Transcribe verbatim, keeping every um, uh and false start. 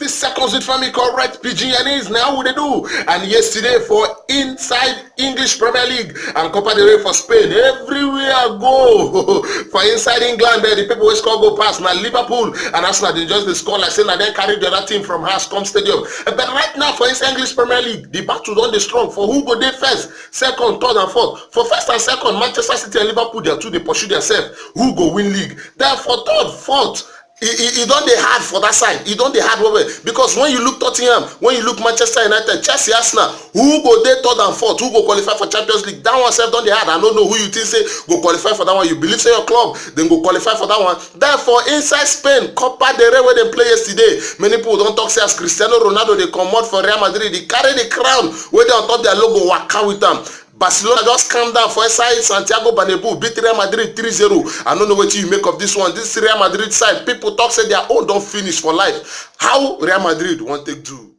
This seconds with family correct Pidgin Yanis now we dey do. And yesterday for inside English Premier League and Copa del Rey for Spain, everywhere I go for inside England, eh, the people wey score goal pass na Liverpool and Arsenal. They just dey score like say na dem carry the other team from house come stadium. Eh, but right now for inside English Premier League, the battle don dey strong for who go dey first, second, third and fourth. For first and second, Manchester City and Liverpool, they are two dey pursue themselves. Who go win league? Then for third, fourth, e e e don dey hard for that side. E don dey hard well well, because when you look Tottenham, when you look Manchester United, Chelsea, Arsenal, who go dey third and fourth? Who go qualify for Champions League? That one sef don dey hard. I no know who you think say go qualify for that one. You believe say your club dem go qualify for that one? Then for inside Spain, Copa del Rey wey dem play yesterday, many people don talk say as Cristiano Ronaldo dey comot for Real Madrid, e carry the crown wey dey on top their logo waka with am. Barcelona just calm down for inside Santiago Bernabeu, beat Real Madrid three zero. I no know wetin you make of this one. This Real Madrid side, people talk say their own don finish for life. How Real Madrid wan take do?